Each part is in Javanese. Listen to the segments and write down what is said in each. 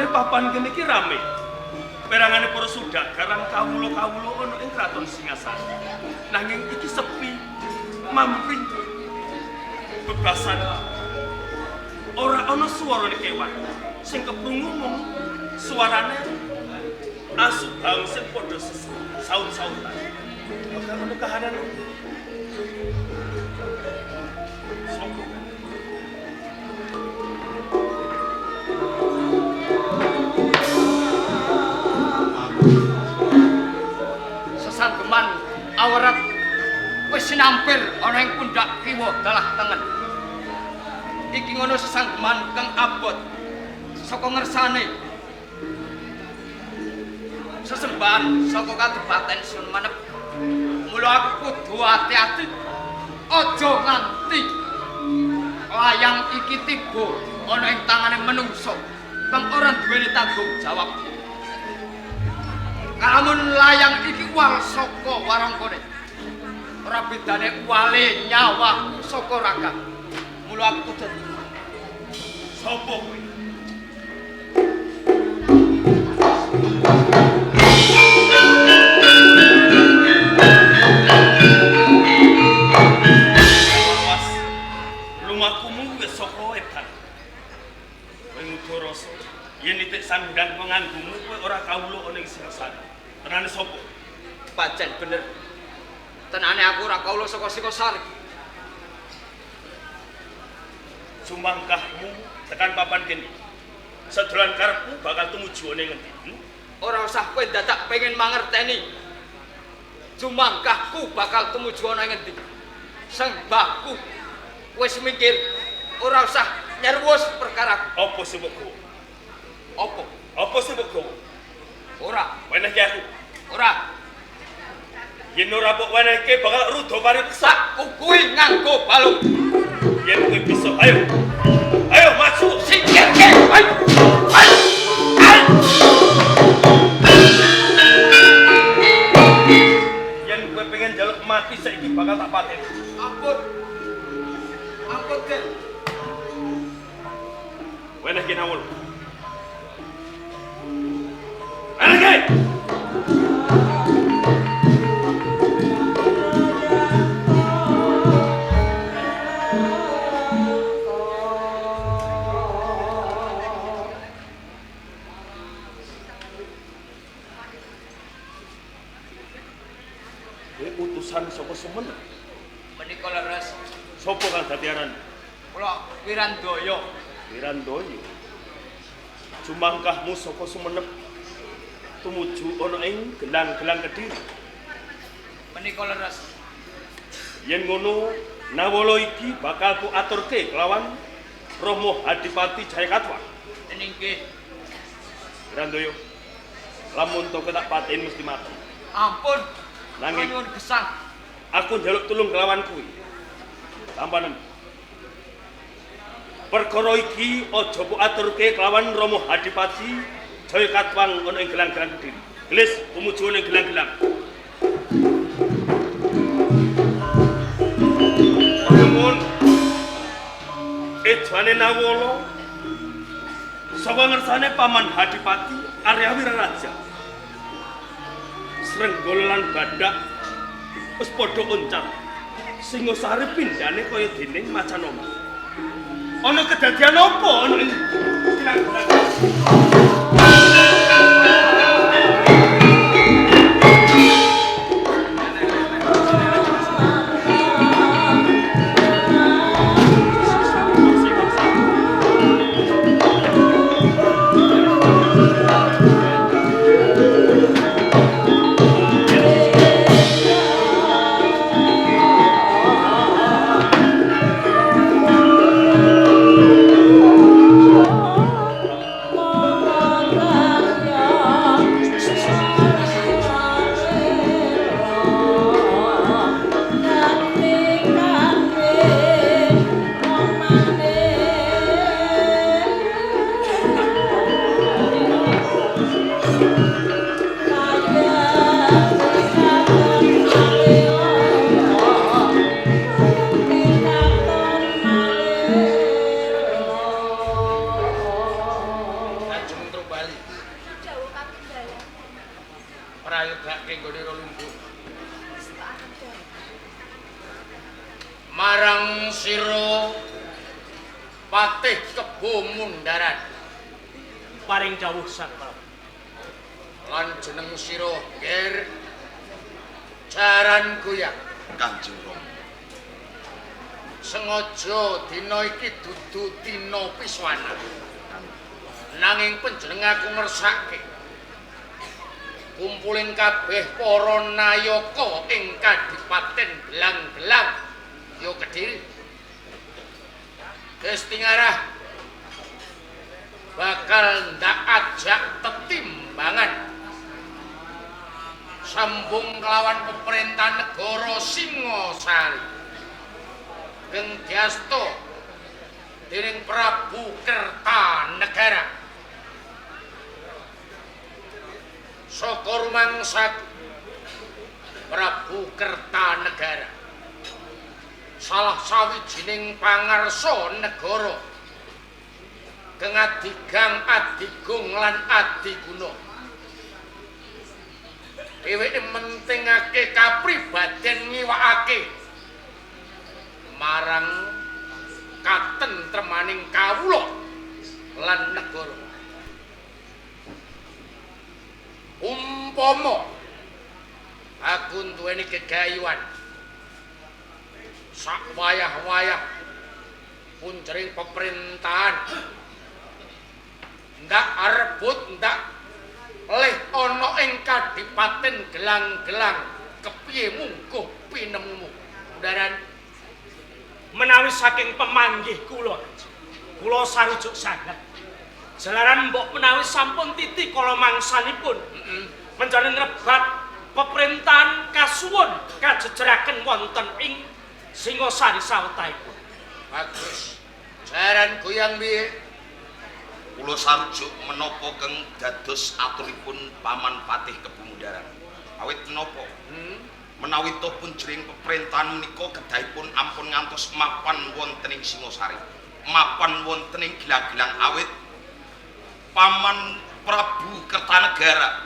Sajane papan kene iki rame. Perangane para sudagar lan kawula-kawula ana ing kraton Singasari. Nanging iki sepi, mampring, bebasan. Ora ana suwarane kewan. Sing keprungu mung suarane asu baung sing padha saut-sautan. Ora ana kahanan. Sopo? Sesanggeman awrat wis sinampir ana ing pundak kiwa dalah tengen. Iki ngono sesanggeman kang abot saka ngersane sesembahan saka Kabupaten Sumenep. Mula aku kudu ati-ati, aja nganti layang iki tiba ana ing tangane menungsa kang ora duweni tanggung jawab. Lamun layang iki uwal saka warangkane, ora bedane uwale nyawaku saka raga. Mula aku kudu. Sopo kowe? Awas, lumakumu wis saka edan. Kowe ngudu rasa yen nitik sandang penganggumu kowe ora kawula ana ing Singasari. Tenane sapa? Pancen bener. Tenane aku ora kawula saka Singasari. Sumangkahmu tekan papan kene. Sedolan karepmu bakal tumuju ana ing ngendi? Ora usah kowe dadak pengen mangerteni. Sumangkahku bakal tumuju ana ing ngendi? Sembahku wis mikir, ora usah nyerwus perkaraku. Apa sing mbok gawa? Apa? Apa sing mbok gawa? Ora. Wenehke aku. Ora. Yen ora mbok wenehke bakal ruda paripeksa. Sak kukuhi nganggo balung. Yen kowe bisa, ayo. Ayo maju. Singkirke. Ayo. Ayo. Ayo. Yen kowe pengen njaluk mati saiki bakal tak pateni. Ampun. Ampun, Del. Wenehke nawul. Wenehke. Kowe utusan saka Sumenep. Menika leres. Sopo kang dadi aran? Kula Wirandaya. Wirandaya. Sumangkahmu saka Sumenep tumuju ana ing gelang-gelang Kediri. Menika leres. Yen ngono, nawala iki bakal ku aturke kelawan Rama Adipati Jayakatwa. Nggih. Wirandaya, lamun to tak pateni mesti mati. Ampun. Nanging nyuwun gesang. Aku njaluk tulung kelawan kuwi. Tampanen. Perkara iki aja mbok aturke kelawan Rama Adipati Jayakatwang ana ing gelang-gelang Kediri. Gelis tumuju ana ing gelang-gelang. Nuwun. Ejane Nawala saka ngersane Paman Adipati Arya Wiraraja. Srenggala lan Badak wis padha oncar. Singosari pindhane kaya dening macan omah. Ana kedadian apa ana ing gelang-gelang? Oh, sira Patih Kebo Mundaran. Paring dawuh Sang Prabu. Lan jeneng sira Ger Jaran Goyang. Kanjeng Rama. Sengaja dina iki dudu dina piswanan. Nanging panjenengan aku ngersake kumpulin kabeh para nayaka ing Kadipaten Gelang-gelang ya Kediri. Gusti Ngarah bakal ndak ajak tetimbangan sambung kelawan pemerintahan negara Singosari kang diasta dening Prabu Kertanegara. Saka rumangsa Prabu Kertanegara salah sawijining pangarsa negara kang adigang adigung lan adiguna. Dheweke mentingake kapribaden ngiwakake marang katentremaning kawula lan negara. Umpama aku duweni gegayuhan sak wayah-wayah punjering pemerintahan ndak arebut ndak leh ana ing Kadipaten Gelang-gelang kepiye mungguh pinemumu Mundaran? Menawi saking pemanggih kula, kula sarujuk sanget. Jalaran mbok menawi sampun titi kala mangsanipun menjane ngrebat peperintahan kasuwun kajejeraken wonten ing Singosari sawetahipun. Bagus. Jaran Goyang piye? Kula sarujuk menapa keng dados aturipun Paman Patih Kebo Mundaran. Awit menapa? Menawi to punjering peperintahan menika kedahipun ampun ngantos mapan wonten ing Singosari. Mapan wonten ing Gelang-gelang awit Paman Prabu Kertanegara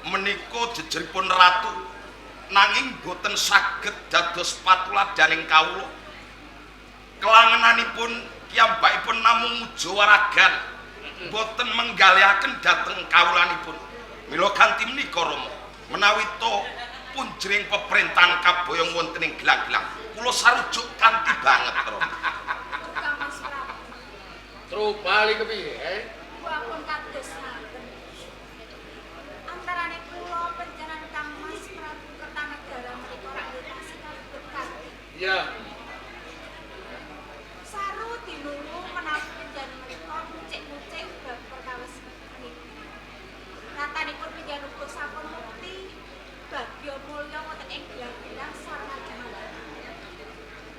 menika jejeripun ratu nanging boten saged dados patuladaning kawula. Kelangenanipun kiyambakipun namung mujawaragan boten menggalihaken dhateng kawulanipun. Mila kanthi menika Rama, menawi to punjering peperintahan kaboyong wonten ing Gelang-gelang, kula sarujuk kanthi banget Rama. Kang Mas Prabu. Tru bali kepiye? Pun kados ngaten. Antarane kula panjenengan Kang Mas Prabu Kertanegara menika rak tasih kalebet kanthi. Iya. Saru dinulu menawi panjenengan menika mucik-mucik bab perkawis menika. Ratanipun panjenengan uga sampun mukti bagya mulya wonten ing Gelang-gelang sareng kemawon.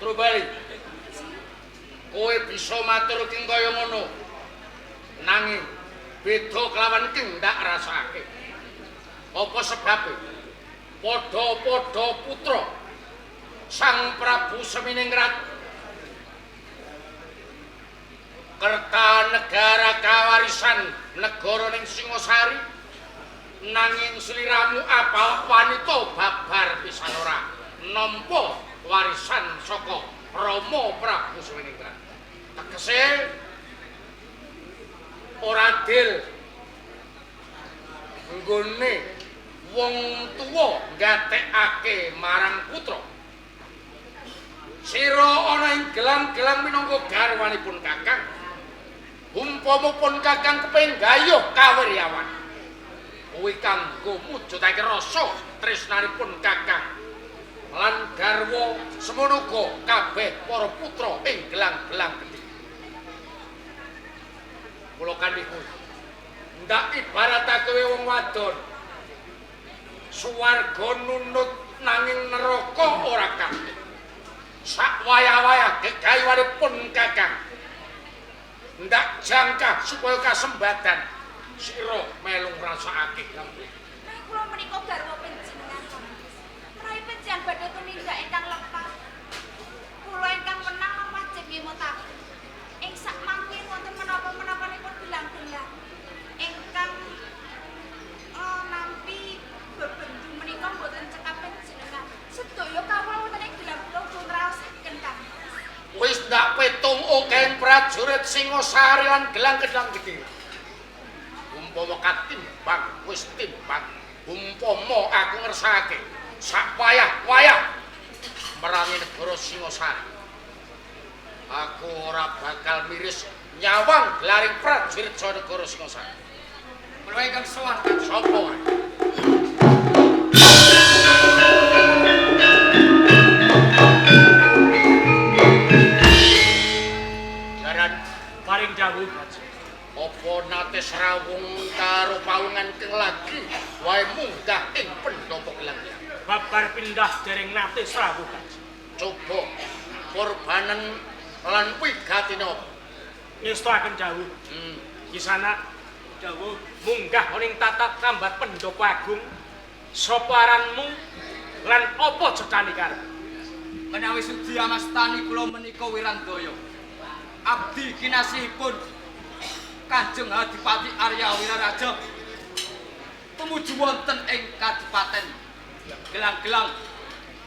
Tru bali. Kowe bisa matur king kaya ngono. Nanging beda kelawan king ndak rasake. Apa sebabe? Padha-padha putra Sang Prabu Seminingrat Kertanegara kawarisan negara ning Singosari, nanging sliramu apa wanita babar pisan ora nampa warisan saka Rama Prabu Seminingrat. Tegese ora adil nggone wong tuwa nggatekake marang putra. Sira ana ing gelang-gelang minangka garwanipun kakang. Umpama pun kakang kepengin gayuh kawiryawan, kuwi kanggo mujudake rasa tresnanipun kakang lan garwa semono uga kabeh para putra ing gelang-gelang gedhe. Kula kandhi kuwi ndak ibaratake wong wadon suwarga nunut nanging neraka ora katut. Sak wayah-wayah gegayuhanipun kakang ndak jangkah supaya kasembadan sira melu ngrasakake lambe. Nek kula menika garwa panjenengan Kang Mas. Menawi panjenengan badhe tumindak ingkang lepas, kula ingkang wenang wajib ngemutaken. Ing sak mangke wonten menapa-menapanipun gelang-gelang ingkang nampi bebendu menika mboten cekap panjenengan. Sedaya kawula wonten ing gelang kula uga ngraosaken Kang Mas. Wis ndak Akeh prajurit Singosari lan gelang-gelang Kediri. Umpama katimbang wis timbang, umpama aku ngersakake sak wayah-wayah merangi negara Singosari. Aku ora bakal miris nyawang gelaring prajurit negara Singosari. Kula ingkang sowan sapa wae? Jaran paring dawuh Kanjeng. Apa nate srawung karo pawungan keng lagi wae munggah ing pendopo Gelang-gelang? Babar pindah dereng nate srawuh Kanjeng. Coba korbanen lan wigatine apa? Ngestakaken dawuh. Kisana dawuh munggah ning tatak kambat pendopo agung. Sapa aranmu lan apa cetane karep? Menawi sudi amastani kula menika Wirandaya. Abdi kinasihipun Kanjeng Adipati Arya Wiraraja tumuju wonten ing Kadipaten Gelang-gelang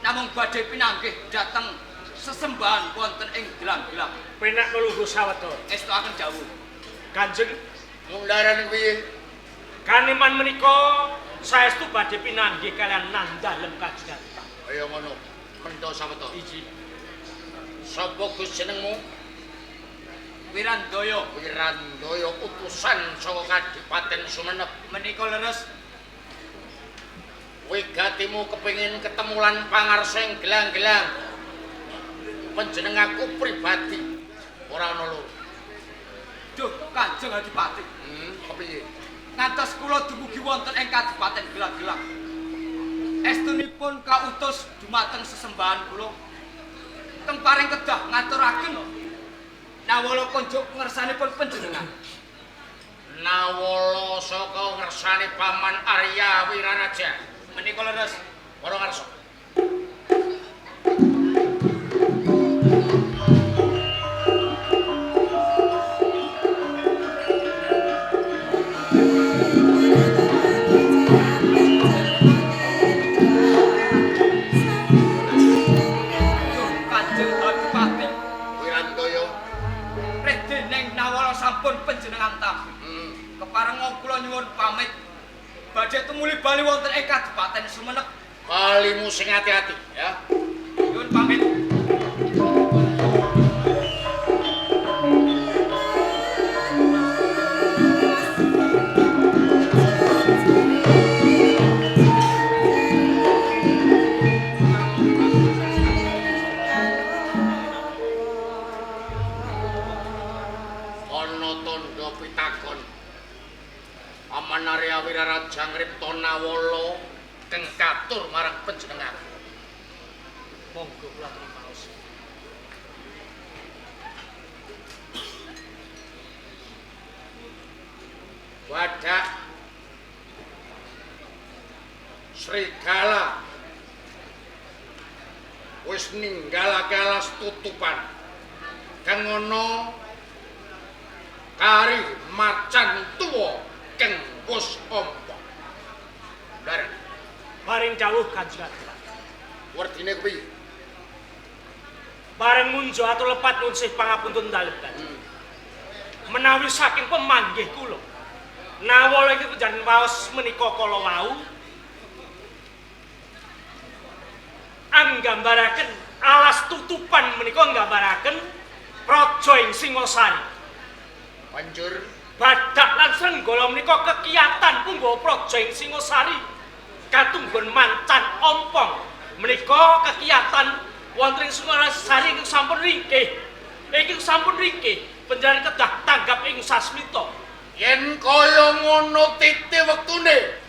namung badhe pinanggih dhateng sesembahan wonten ing Gelang-gelang. Penak luluh sawetara. Estuaken dawuh. Kanjeng munglaran piye? Kaniman menika saestu badhe pinanggih kalian nandalem Kanjeng. Kaya ngono, mendho sawetara. Iji. Sapa Gus jenengmu? Wirandaya. Wirandaya utusan saka Kadipaten Sumenep. Menika leres. Wigatimu kepengin ketemu lan pangarsa ing Gelang-gelang. Panjeneng aku pribadi ora ana loro. Duh, Kanjeng Adipati. Kepiye? Ngantos kula dumugi wonten ing Kadipaten Gelang-gelang. Estunipun kautus dumateng sesembahan kula. Teng paring kedah ngaturaken nawala konjuk ngersanipun panjenengan. Nawala saka ngersane Paman Arya Wiraraja. Menika leres. Para ngarsa. Kanjeng Adipati Wirandaya redening nawala sampun panjenengan tampi. Keparenga kula nyuwun pamit badhe tumuli bali wonten ing Kadipaten Sumenep. Kalimu sing ati-ati ya. Nyuwun pamit. Ana tandha pitakon. Paman Arya Wiraraja ngripta nawala keng katur marang panjenengan. Monggo kula maos. Badak Srigala wis ninggalake alas tutupan. Kang ana kari macan tuwa keng wis ompo. Ndar. Paring dawuh Kanjeng Adipati. Werdine kuwi. Bareng munjo atur lepat nunsih pangapunten dalem Kanjeng. Menawi saking pemanggih kula, nawala ingkang panjenengan waos menika kala wau anggambaraken alas tutupan menika nggambaraken praja ing Singosari. Banjur badak lan srenggala menika kekiyatan punggawa praja ing Singosari katunggon mancan ompong menika kekiyatan wonten ing Singosari ingkang sampun ringkih. Ingkang sampun ringkih panjenengan kedah tanggap ing sasmita. Yen kaya ngono titi wektune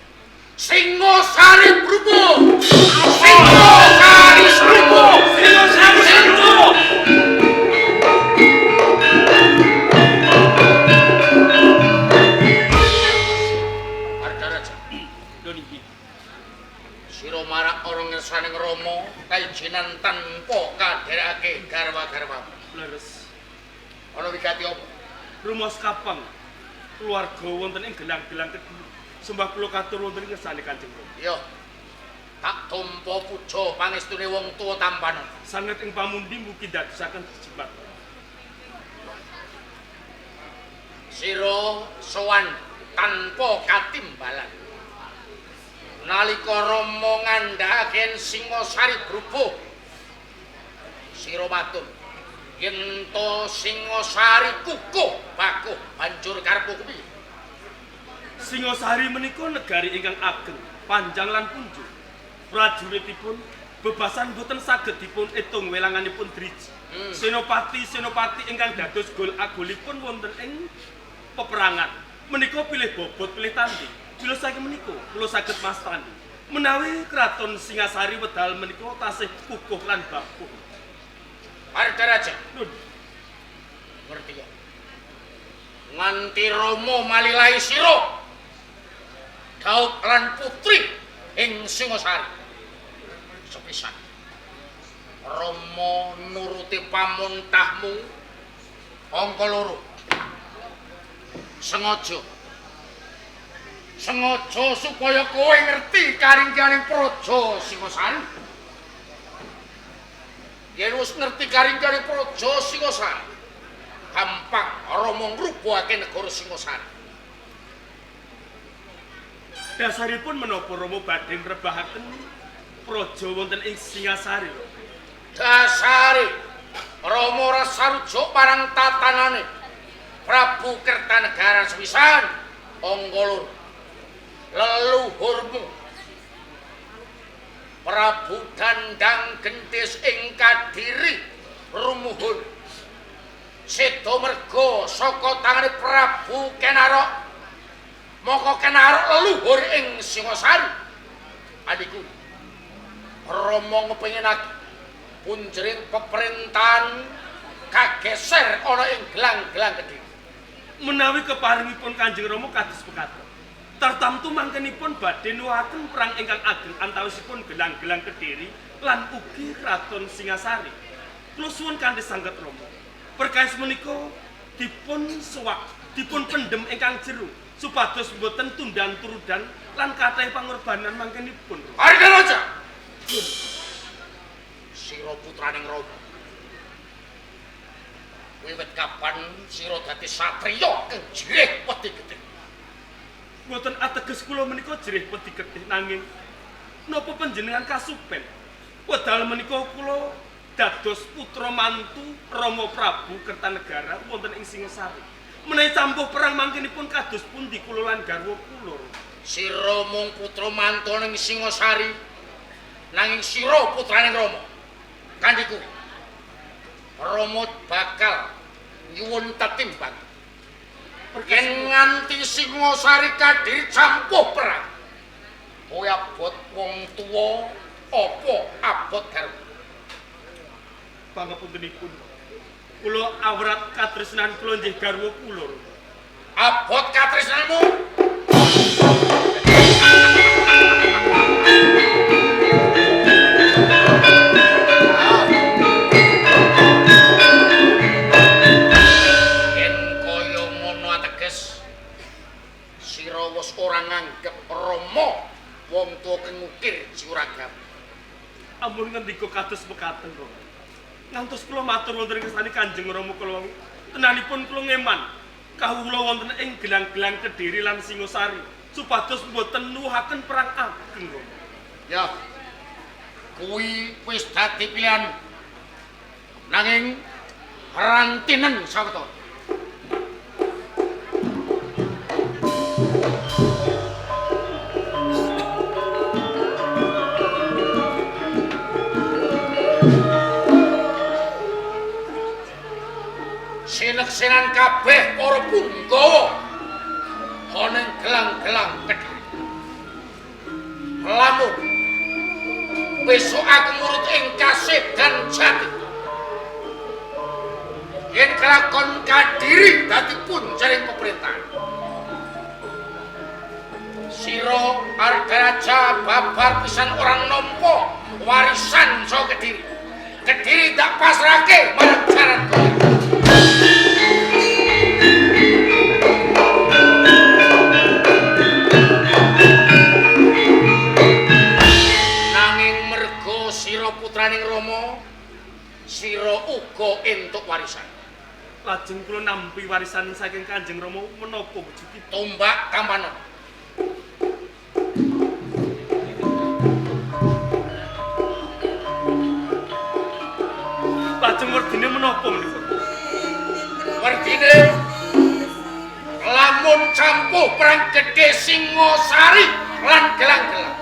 Singosari brubuh. Singosari brubuh. Singosari brubuh. Ardaraja. Lho niki. Sira marak ora ngersane Rama kaijinan tanpa kadherekake garwa-garwa. Leres. Ana wigati apa? Rumaos kapang keluarga wonten ing Gelang-gelang Kediri. Sembah kula katur wonten ing ngersane Kanjeng Rama. Iya. Tak tampa puja pangestune wong tuwa tampanan. Sanget ing pamundi mugi dadosaken jimat. sowan tanpa katimbalan. Nalika Rama ngandhakake Singasari brubuh, sira matur yen to Singasari kukuh bakuh banjur karepmu kuwi. Singasari menika negari ingkang ageng, panjang lan punjul. Prajuritipun bebasan boten saged dipun etung welanganipun driji. Senopati-senopati ingkang dados gol agolipun wonten ing peperangan menika pilih bobot pilih tanding. Kula saking menika kula saged mastani menawi kraton Singasari wedal menika tasih kukuh lan bakuh. Ardaraja, Nun, ngerti ya? Nganti Rama malilahi sira Daud lan putri ing Singasari. Sepisan Rama nuruti pamuntahmu angka 2. Sengaja sengaja supaya kowe ngerti karingkianing praja Singasari. Yen wis ngerti karingkianing praja Singasari, gampang Rama ngrubuhake negara Singasari. Dasaripun menapa Rama badhe ngrebahaken praja wonten ing Singasari? Dasare Rama ora sarujuk marang tatanane Prabu Kertanegara sepisan angka 2. Leluhurmu Prabu Dandang Gentis ing Kadiri rumuhun seda merga saka tangane Prabu Kenarok. Maka Kenarok leluhur ing Singasari. Adikku, Rama ngepinginake punjering peperintahan kageser ana ing gelang-gelang Kediri. Menawi keparingipun Kanjeng Rama kados pekaten, tartamtu mangkenipun badhe nuwuhaken perang ingkang ageng antawisipun gelang-gelang Kediri lan ugi kraton Singasari. Kula suwun kanthi sanget Rama, perkawis menika dipun suwak, dipun pendhem ingkang jero supados boten tundan turudan lan kathah pangorbanan mangkenipun. Ardaraja, sira putraning Rama, wiwit kapan sira dadi satriya kang jirih wedi getih? Mboten ateges kula menika jerih wedi getih, nanging napa panjenengan kasupen wedal menika kula dados putra mantu Rama Prabu Kertanegara wonten ing Singasari. Menawi campuh perang mangkenipun kados pundi kula lan garwa kula? Sira mung putra mantu ning Singasari, nanging sira putraning Rama. Kandhiku, Rama bakal nyuwun tetimbang. Yen nganti Singasari Kadiri campuh perang, kowe abot wong tuwa apa abot garwa? Pangapuntenipun, kula awrat katresnan kula nggih garwa kula. Abot katresnanmu? Yen kaya ngono ateges sira wis ora nganggep Rama wong tuwa kang ngukir juragam. Ampun ngendika kados mekaten, Rama. Ngantos kula matur wonten ing ngersane Kanjeng Rama kula wau, tenanipun kula ngeman kawula wonten ing gelang-gelang Kediri lan Singasari supados mboten nuwuhaken perang ageng, Rama. Ya, kuwi wis dadi pilihan. Nanging rantinen sawetara. Sineksenan kabeh para punggawa ana ing gelang-gelang Kediri. Lamun besok aku ngurut ing kasedan jati, yen kelakon Kadiri dadi punjering pemerintahan, sira Ardaraja babar pisan ora nampa warisan saka Kediri. Kediri tak pasrahke marang jaran kowe. Nanging merga sira putraning Rama, sira uga entuk warisan. Lajeng kula nampi warisan saking Kanjeng Rama menapa wujudipun? Tombak tampanon. Lajeng werdine menapa menika? Werdine lamun campuh perang gedhe Singosari lan gelang-gelang.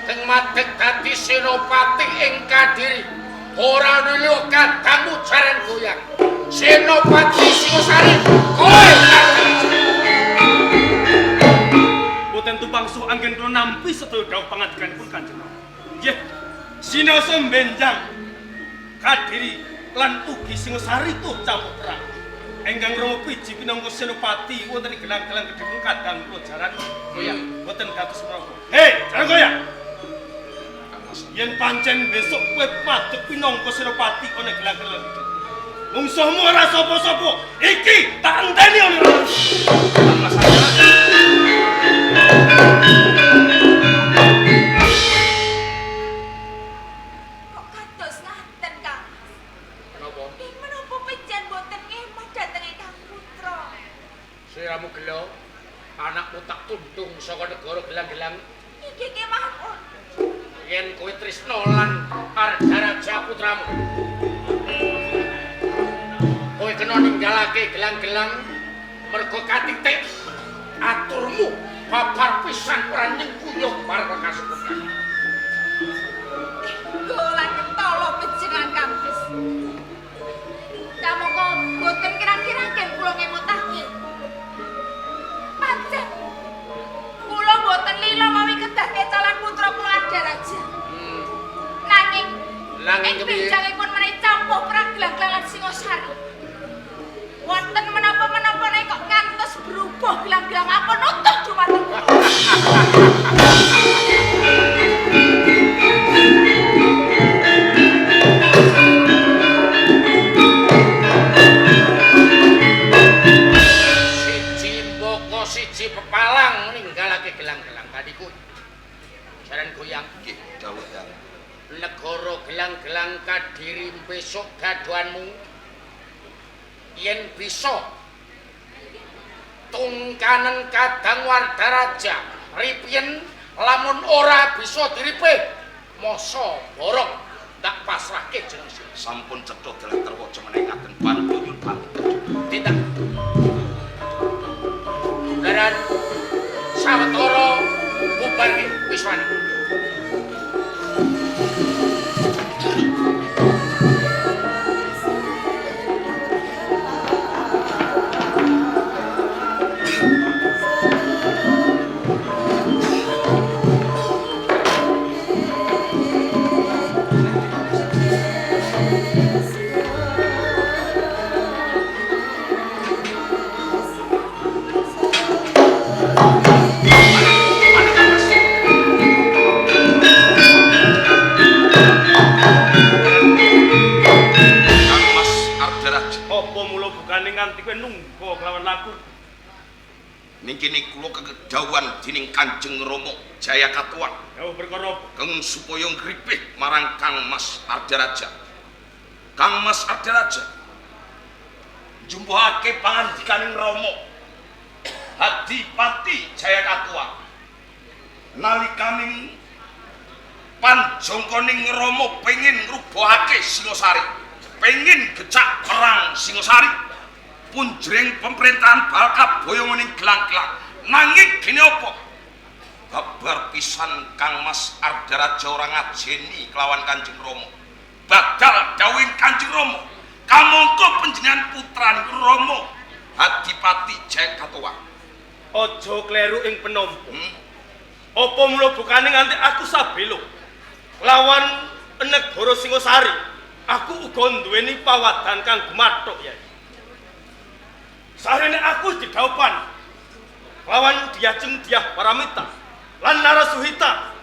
Keng madeg dadi senopati ing Kadiri. Ora niliyo kadangmu jaran goyang. Senopati Singosari kowe Ardaraja. Boten tumpang suh anggen kula nampi sedaya dawuh pangandikanipun Kanjeng Rama. Nggih. Sinaosa benjang Kadiri lan ugi Singosari tuh campuh perang. Enggang Rama Piji pinangka senopati wonten ing gelang-gelang gedhe kadang kula jaran goyang. Boten dados menapa. Hei, jaran goyang. Yen pancen besok kowe madeg pinangka senopati ana gelang-gelang gedhe. Mungsuhmu ora sapa-sapa. Iki tak enteni ana. Kang Mas Ardaraja. Kok kados ngaten, Kang Mas? Kenapa? Ing menapa pejan boten ngemah dhateng ingkang putra? Sliramu gelo, anakmu tak tundung saka negara gelang-gelang. Iki kemawon. Yen kowe tresna lan Ardaraja putramu, kowe kena ninggalake gelang-gelang mergo katitik aturmu babar pisan ora nyengkuyung marang kasukutan. Golan ketala panjenengan Kang Mas. Kamangka boten kirang-kirang kula ngemutake. Pancen kula boten lila mawi kedah kecalan putra kula Ardaraja. Nanging Nanging ing kepiye? benjangipun menawi campuh perang gelang-gelang lan Singosari. Wonten menapa-menapa nek kok ngantos berubah gelang-gelang apa nutuh dumateng kula. Siji mboko siji pepalang ninggalake gelang-gelang kadiku. Jaran goyang. Nggih, dawuh dalem. Negara gelang-gelang Kadiri besok gaduhanmu. Yen bisa tungkanen kadang Wardaraja ripiyen, lamun ora bisa diripih masa borong tak pasrahke jeneng sira. Sampun cetha dalah terwaca menawi ngaten panjenengan nyuwun pamit. Tindak Daran sawetara bubarke wiswana. Kang Mas Ardaraja. Apa mula bukane nganti kowe nungga kelawan laku? Ning kene kula kekedhawuhan dening Kanjeng Rama Jayakatwang Dawuh perkara apa? keng supaya ngripih marang Kang Mas Ardaraja. Kang Mas Ardaraja njumpuhake pangandikaning Rama Adipati Jayakatwang nalikaning panjangkaning Rama pengin ngrubuhake Singosari, pengin gecak perang Singosari, punjering pemerintahan Balkaboyo ning gelang-gelang. Nanging gene apa? Babar pisan Kang Mas Ardaraja ora ngajeni kelawan Kanjeng Rama. Badal dawuhing Kanjeng Rama, kamangka panjenengan putrane Rama Adipati Jayakatwang. Aja kleru ing penampa. Apa mula bukane nganti aku sabelo lawan negara Singosari? Aku uga nduweni pawadan kang gumathuk, Yai. Sarene aku didhawuhan lawan Diajeng Dyah Paramita lan Narasuhita.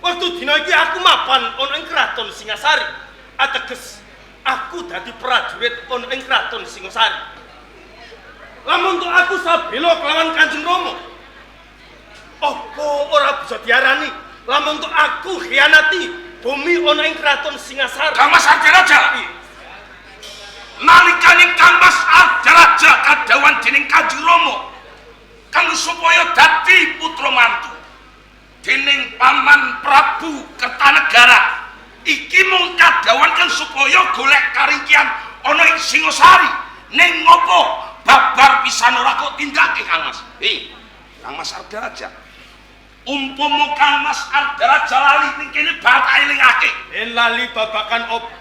Wektu dina iki aku mapan ana ing kraton Singasari. Ateges aku dadi prajurit ana ing kraton Singosari. Lamun tok aku sabela kelawan Kanjeng Rama, apa ora bisa diarani lamun tok aku khianati bumi ana ing kraton Singasari? Kang Mas Ardaraja. Nalikane Kang Mas Ardaraja kadhawuhan dening Kanjeng Rama kang supaya dadi putra mantu dening Paman Prabu Kertanegara, iki mung kadhawuhan kang supaya golek karingkihan ana ing Singosari. Ning ngopo babar pisan ora kok tindake Kang Mas? Kang Mas Ardaraja, umpama Kang Mas Ardaraja lali ning kene bakal elingake. Yen lali babagan opo?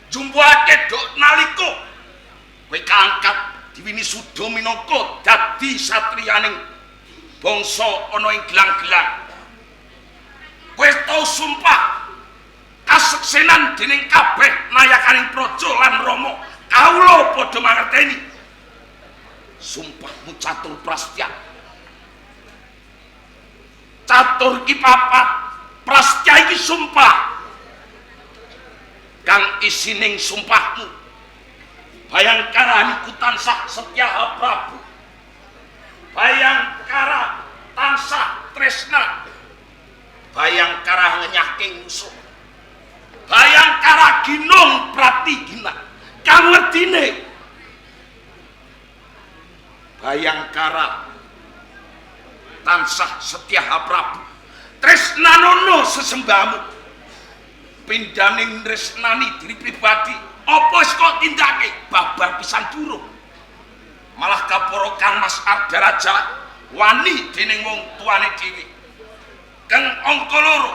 Jumpuhake dok nalika kowe kaangkat diwini suda minangka dadi satriyaning bangsa ana ing gelang-gelang. Kowe tau sumpah kaseksenan dening kabeh nayakaning praja lan rama kawula padha mangerteni. Sumpahmu catur prastya. Catur ki papat, prastya iki sumpah. Kang isining sumpahmu Bayangkara niku tansah setya Prabu. Bayangkara tansah tresna. Bayangkara ngenyahke musuh. Bayangkara ginung pratigina. Kang wedine Bayangkara tansah setya Prabu. Tresnanono sesembahmu. Pindhaning tresnani diri pribadi apa wis kok tindake babar pisan durung. Malah kaporo Kang Mas Ardaraja wani dening wong tuane dhewe. Kang angka loro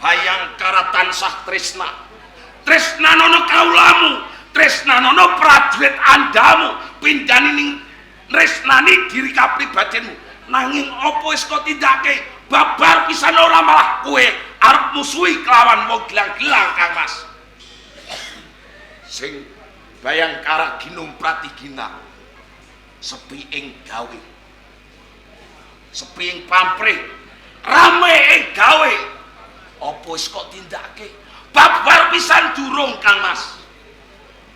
Bayangkara tansah tresna. Tresnanono kaulamu, tresnanono prajurit andamu, pindhane ning tresnani diri kapribadenmu. Nanging apa wis kok tindake babar pisan ora, malah kowe arep musuhi kelawan wong gelang-gelang Kang Mas. Sing Bayangkara ginung pratigina sepi ing gawe, sepi ing pamrih, rame ing gawe. Apa wis kok tindake babar pisan durung Kang Mas.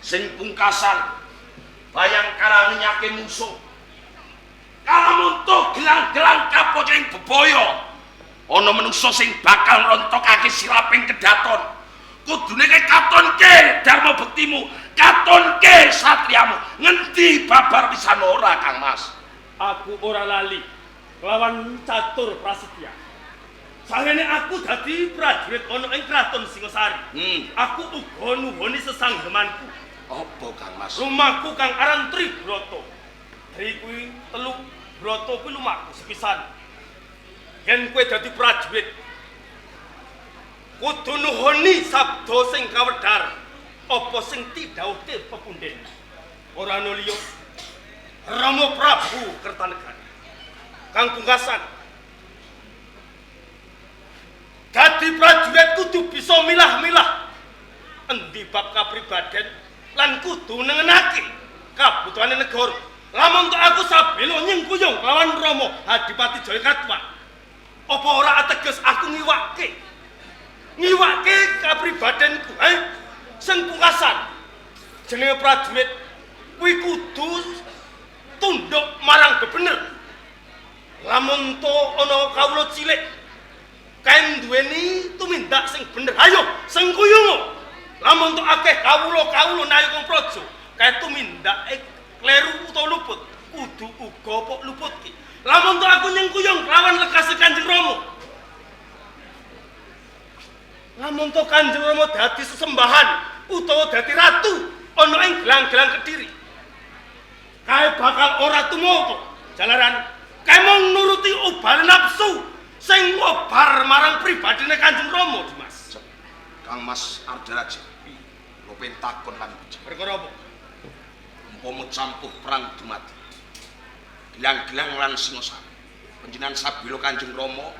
Sing pungkasan Bayangkara ngenyake musuh. Kalamunto gelang-gelang kapoco ing bebaya, ana menungsa sing bakal ngrontokake siraping kedaton. Kudune ke katonke dharma bektimu, katonke satriyamu. Ngendi babar pisan ora Kang Mas? Aku ora lali kelawan catur prasetya. Sangene aku dadi prajurit ana ing kraton Singosari. Aku uga nuhoni sesanggemanku. Apa Kang Mas? Rumahku kang aran Tribroto. Tri kuwi telu, broto kuwi lumaku sepisan. Yen kowe dadi prajurit kudu nuhoni sabda sing kawedhar apa sing didhawuhke pepundhen. Ora ana liya Rama Prabu Kertanegara. Kang pungkasan, dadi prajurit kudu bisa milah-milah endi bab kapribaden lan kudu nengenake kabutuhane negara. Lamun tok aku sabela nyengkuyung lawan Rama Adipati Jayakatwa, apa ora ateges aku ngiwake kapribadenku? Sing pungkasan, jenenge prajurit kuwi kudu tunduk marang bebener. Lamun to ana kawula cilik kae duweni tumindak sing bener, ayo sengkuyung. Lamun to akeh kawula-kawula nayaka praja kae tumindake kleru utawa luput, kudu uga pok luputke. Lamun to aku nyengkuyung lawan lekase Kanjeng Rama, lamun to Kanjeng Rama dadi sesembahan utawa dadi ratu ana ing gelang-gelang Kediri, kae bakal ora tumata jalaran kae mung nuruti obah nafsu sing ngobar marang pribadine Kanjeng Rama. Dimas, Kang Mas Ardaraja, lho pen takon lan puji. Perkara apa? Umpama campuh perang dumadi gelang-gelang lan Singosari, panjenengan sabila Kanjeng Rama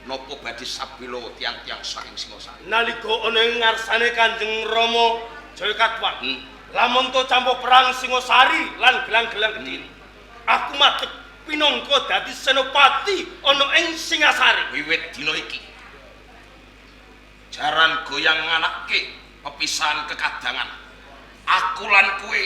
napa badhe sabila tiang-tiang saking Singosari? Nalika ana ing ngarsane Kanjeng Rama Jayakatwa, lamun to campuh perang Singosari lan gelang-gelang Kediri, aku madeg pinangka dadi senopati ana ing Singasari. Wiwit dina iki jaran goyang nganake pepisahan kekadangan aku lan kowe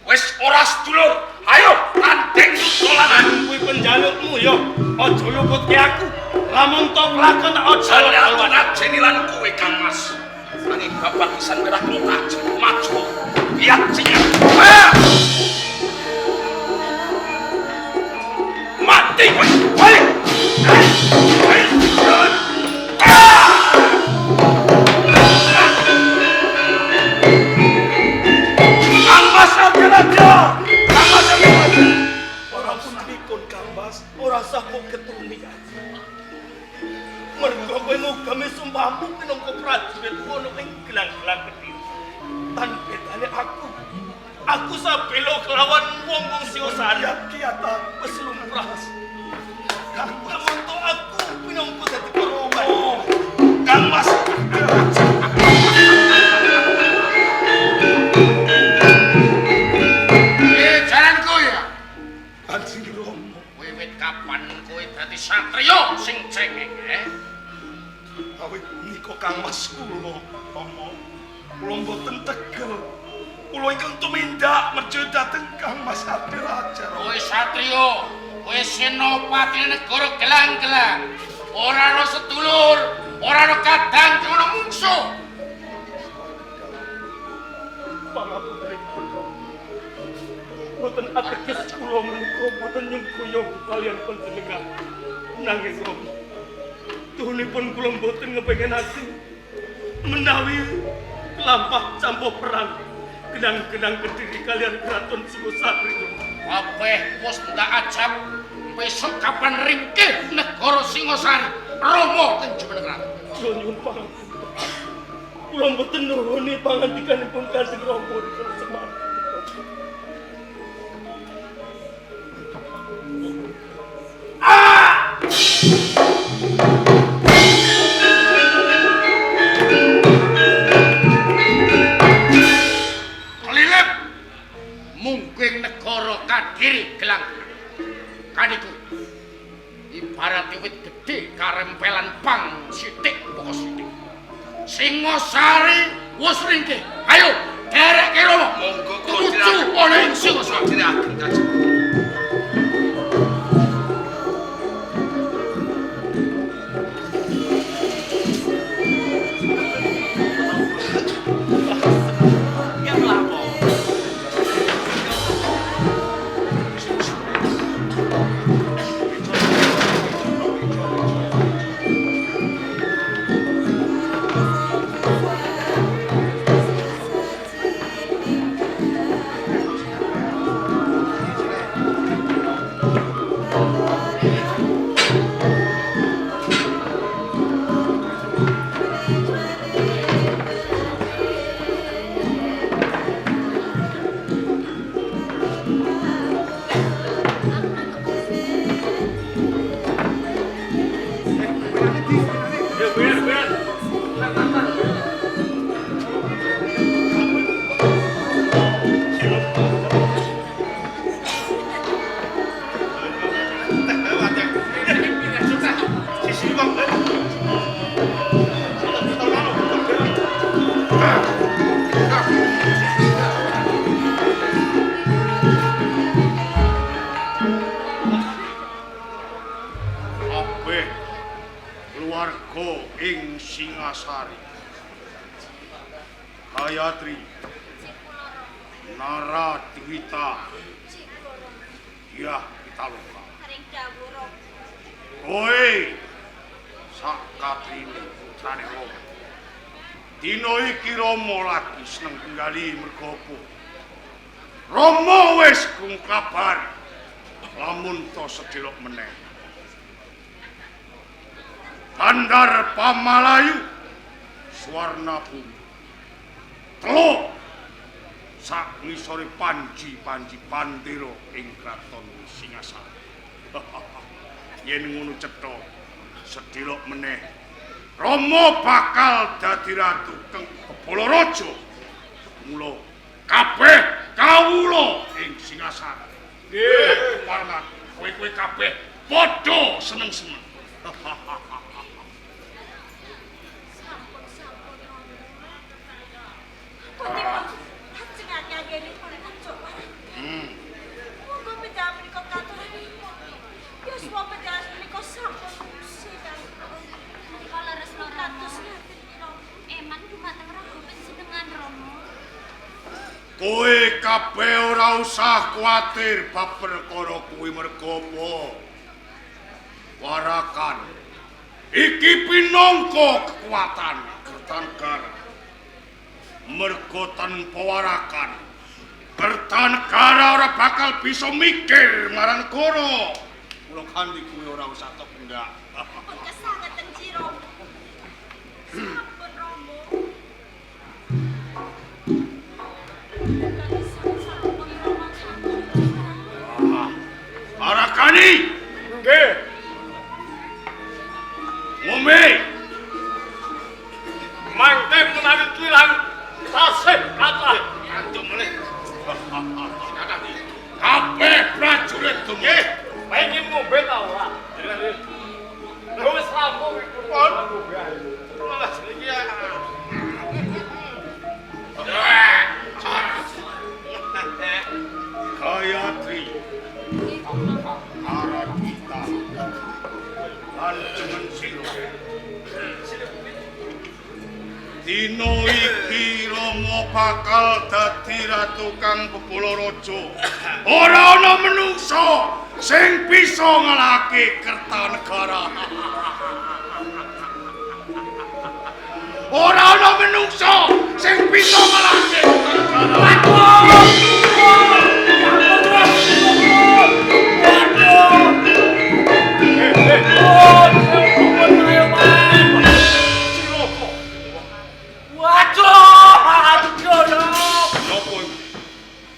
wis ora sedulur. Ayo tanding dolan. Kuwi penjalukmu ya aja luputke aku. Lamun to kelakon aja ngajeni lan kowe Kang Mas. Nanging bapak pisan merah maju. Iya, sini. Mati kowe. Balik. Kang Mas Ardaraja. Kang Mas Ardaraja. Ora putripun Kang Mas, ora sah kok ketuni. Mergo kowe ngugemi sumpahmu minangka prajurit ana ing gelang-gelang Kediri. Tan bedane aku. Aku sabelo kelawan wong-wong Singosari. Kiyata Wis lumrah. Namun to aku minangka dadi korban. Kang Mas. Jalanku ya. Kanjeng Rama. Wiwit kapan kowe dadi satriya sing cengeng, eh? Awit menika Kang Mas kula, Rama. Kula mboten tegel. Kula ingkang tumindak merja dhateng Kang Mas Ardaraja. Kowe satriya, kowe senopati negara gelang-gelang. Ora ana sedulur, ora ana kadang ana mungsuh. Pangapuntenipun. Mboten ateges kula menika mboten nyengkuyung kaliyan panjenengan. Nanging Rama, tuhunipun kula mboten ngepengenake menawi kelampah campuh perang genang-genang Kediri kaliyan Kraton Singosari. Kabeh wis ndak ajab besok kapan ringkih negara Singosari Rama ing jumeneng ratu. Kula nyuwun pangapunten. Kula mboten nuhuni pangandikanipun Kanjeng Rama rikala semanten. Kelilip mungking negara Kadiri gelang kaniku ibarat wit gedhe karempelan pang sithik poko sithik. Singosari wis ringkih. Ayo derekke Rama. Monggo kula Tumuju ana ing Singosari. Dherekaken Kanjeng. Kabeh keluarga ing Singasari. Gayatri, Nara Dwita, Dyah Pitaloka. Sering dawuh Rama. Kowe sak katrine putrane Rama. Dina iki Rama lagi seneng penggali merga apa? Rama wis krungu kabar lamun ta sedelok meneh. Bandar Pamalayu Swarna Bumi. Teluk sak ngisore panji-panji pandera ing kraton Singasari. Yen ngono cetha sedelok meneh Rama bakal dadi ratu keng Kepala Raja. Mula kabeh kawula ing Singasari. Nggih, parna kowe-kowe kabeh padha seneng-seneng. Sampun-sampun Rama. Punipun lajengake anggenipun pucuk marang. Monggo panjenengan menika katuranipun. Yuswa panjenengan menika sampun musi kali. Menika leres lho Rama. Kados ngaten Rama. Eman dumateng raga panjenengan Rama. Kowe Kabeh ora usah kuwatir bab perkara kuwi merga apa? Warakan. Iki pinangka kekuatan Kertanegara. Merga tanpa warakan, Kertanegara ora bakal bisa mikir marang negara. Kula kanthi kuwi ora usah tok pendak. Pun kesangeten Ji Romo. Sampun Romo. Arakani. Nggih. Ngombe. Mangke menawi kirang tasih kathah. Kantuk meneh. Kabeh prajurit nggih. Pengen ngombe ta ora? Lho wis rampung iku. Ngombe ae. Malah iki ya. Gayatri Aradita lan jeneng sira. Dina iki Rama bakal dadi ratu kang bebala raja. Ora ana menungsa sing bisa ngalahake Kertanegara. Ora ana menungsa sing bisa ngalahake Kertanegara.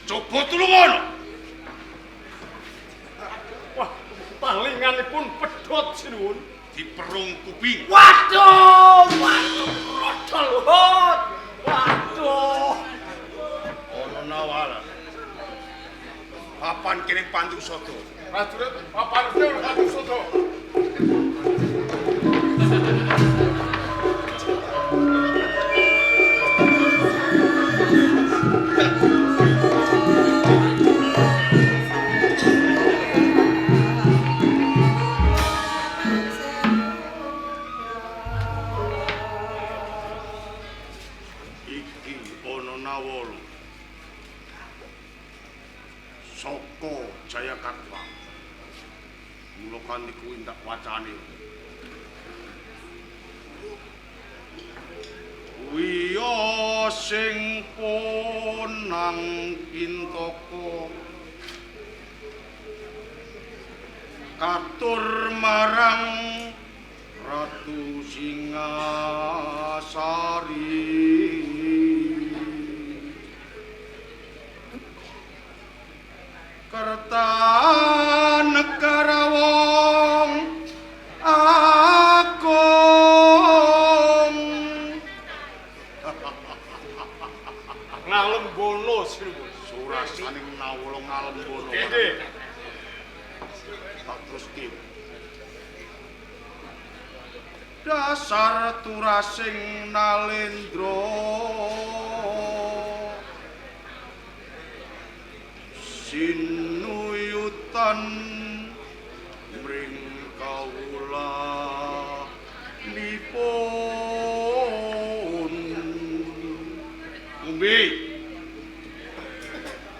Coba tulungono. Wah, talinganipun pedhot sinuwun. Diperung kuping. Waduh, waduh, rodol. Waduh. Ana nawala. Papan kene Pantusada. Prajurit papan kene Pantusada. Saka Jayakatwa. Mula kanthi kuwi ndak wacane. Wiya sing ponang Kintaka katur marang Ratu Singasari. Kertanegara wong agung. Ngalembono sinuwun. Surasaning nawala ngalembono. Nggih. Tak teruske. Dasar turasing nalendra sinuyutan mring kawula nipun. Ngombe.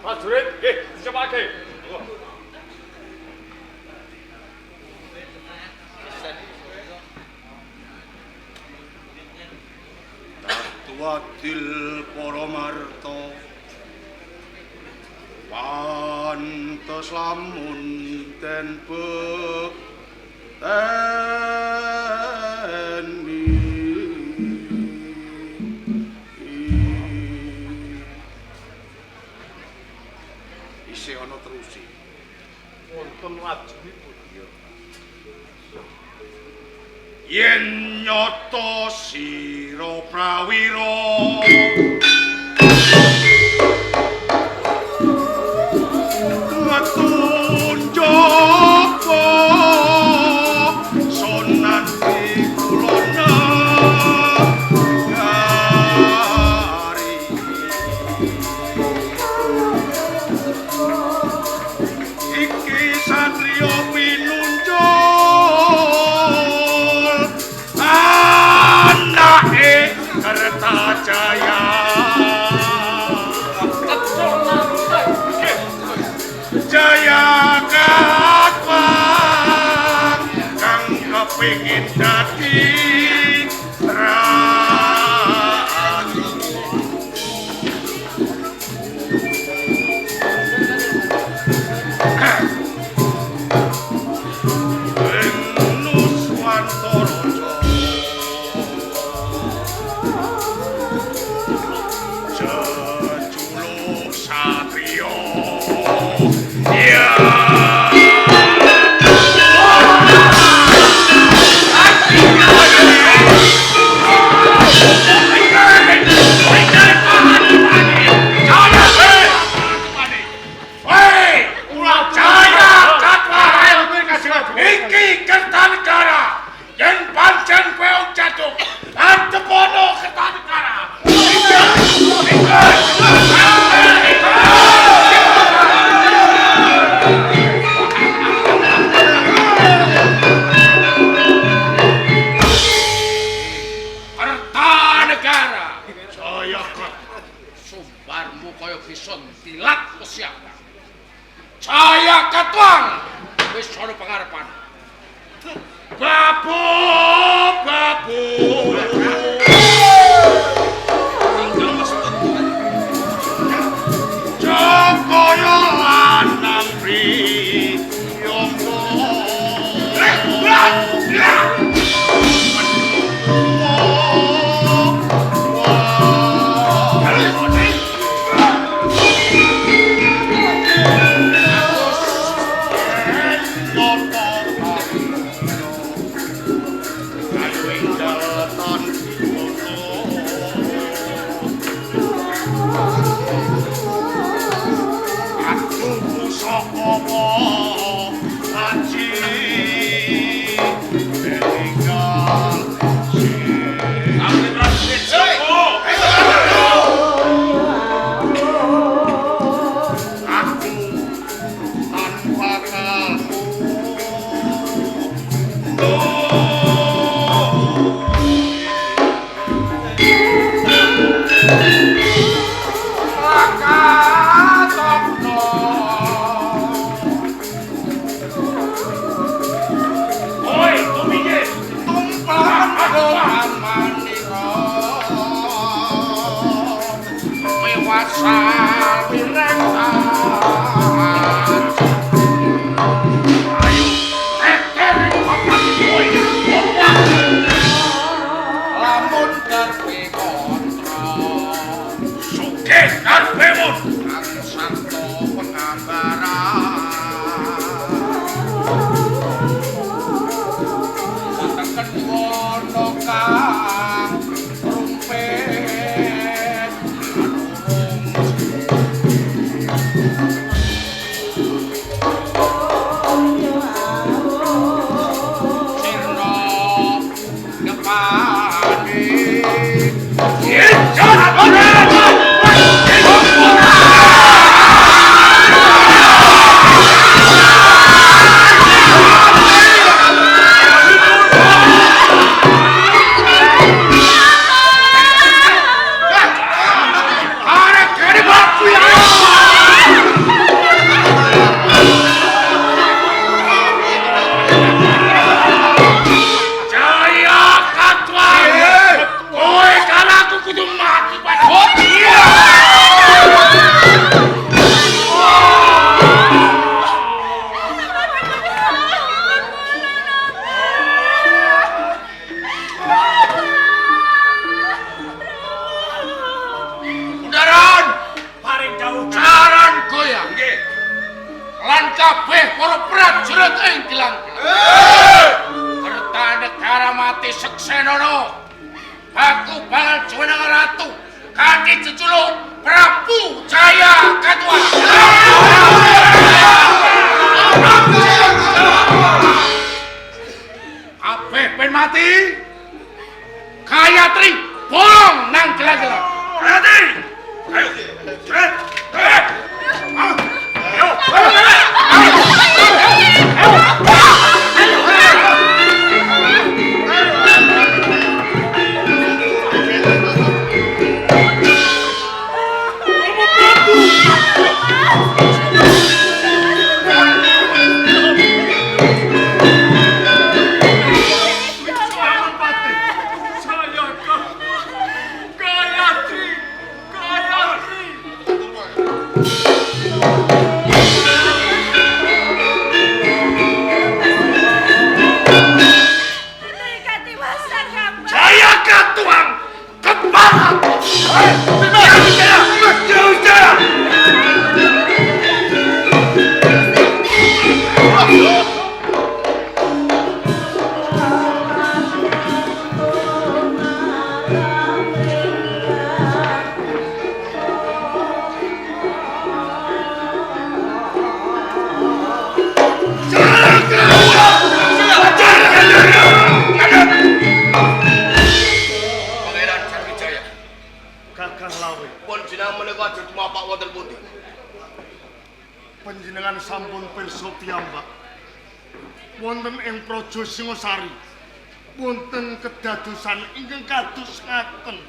Prajurit, nggih, dicepake. Datu adil para marta. Pantes lamun den bekteni. Isih ana teruse. Wonten lajengipun. Yen nyata sira prawira Kertajaya. Kepingin dadi ratu. Ing Nuswantara jejuluk satriya. Ya. Iki Kertanegara yen pancen kowe wong jaduk antepono Kertanegara. Kertanegara Jaya Kerta. Sumbarmu kaya bisa dilat kesiapa. Jaya Katuang wis ana pangarepan. Babu, babu. Ingkang Mas Putu. Jogaya lanang priyangga. Ayo. Panjenengan sampun pirsa piyambak. Wonten ing Praja Singasari wonten kedadosan ingkang kados ngaten.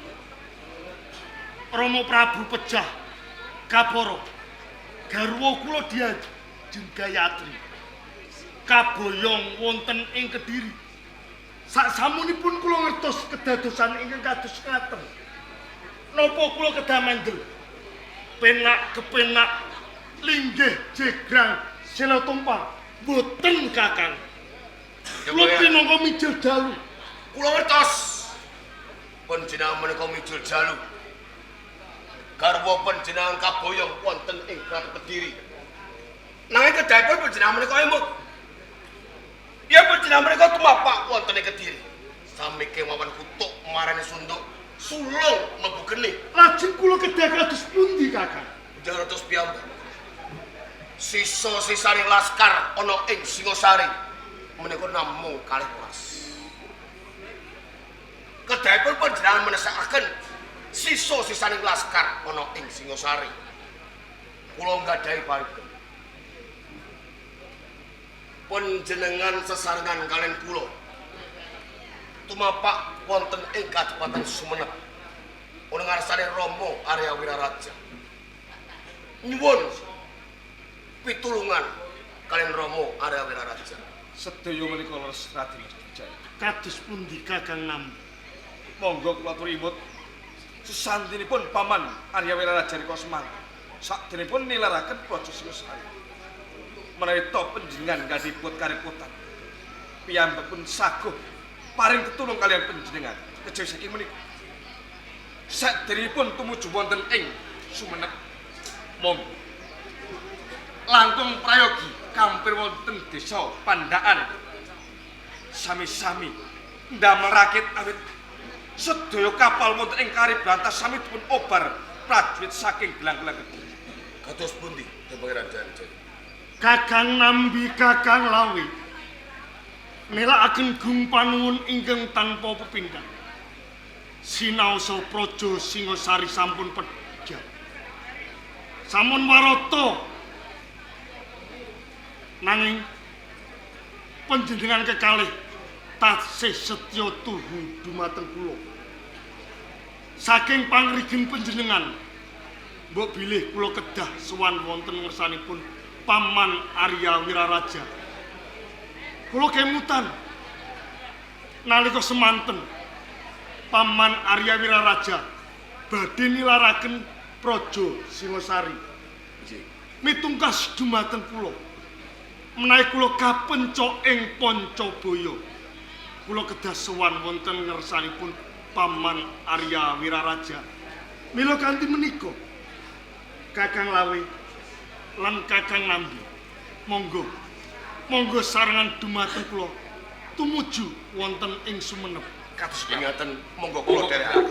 Rama Prabu pejah kapara garwa kula Diajeng Gayatri kaboyong wonten ing Kediri. Saksamunipun kula ngertos kedadosan ingkang kados ngaten, napa kula kedah mendel penak kepenak linggih jegrang sela tumpang? Boten Kakang. Kula pinangka mijil dalu. Kula ngertos. Panjenengan menika mijil dalu. Garwa panjenengan kaboyong wonten ing Kraton Kediri. Nanging kedahipun panjenengan menika emut. Ya panjenengan menika tumapak wonten ing Kediri. Sami kemawon kutuk marani sunduk sulung mlebu geni. Lajeng kula kedah kados pundi Kakang? Panjenengan ngertos piyambak. Sisa-sisaning laskar ana ing Singasari menika namung 12. Kedahipun panjenengan menesakaken sisa-sisaning laskar ana ing Singasari. Kula nggadahi parigen. Panjenengan sesarengan kalian kula tumapak wonten ing Kadipaten Sumenep ana ngarsane Rama Arya Wiraraja. Nyuwun pitulungan kalian Rama Arya Wiraraja. Sedaya menika leres Raden Wijaya. Kados pundi Kakang Nambi? Monggo kula aturi imut sesantinipun Paman Arya Wiraraja nika semanten. Sakderengipun nilaraken Praja Singasari. Menawi to panjenengan gadhiput karepotan, piyambakipun saguh paring tetulung kalian panjenengan kejawi saking menika. Sakderengipun tumuju wonten ing Sumenep. Monggo langkung prayogi kampir wonten desa Pandaan sami-sami ndamel rakit awit sedaya kapal wonten ing Kari Brantas sami dipun obar prajurit saking gelang-gelang Kediri. Kados pundi Pangeran Jaya? Kakang Nambi Kakang Lawe nelakaken gung panuwun ingkang tanpa pepindhan. Sinaosa Praja Singasari sampun pejah. Sampun warata. Nanging panjenengan kekalih tasih setya tuhu dumateng kula. Saking pangrigen panjenengan, mbok bilih kula kedah sowan wonten ngersanipun Paman Arya Wiraraja. Kula kemutan nalika semanten Paman Arya Wiraraja badhe nilaraken Praja Singasari. Mitungkas dumateng kula. Menawi kula kapenca ing Pancabaya, kula kedah sowan wonten ngersanipun Paman Arya Wiraraja. Mila kanthi menika Kakang Lawe lan Kakang Nambi, monggo monggo sarengan dumateng kula tumuju wonten ing Sumenep. Kados pingaten monggo kula dherekaken.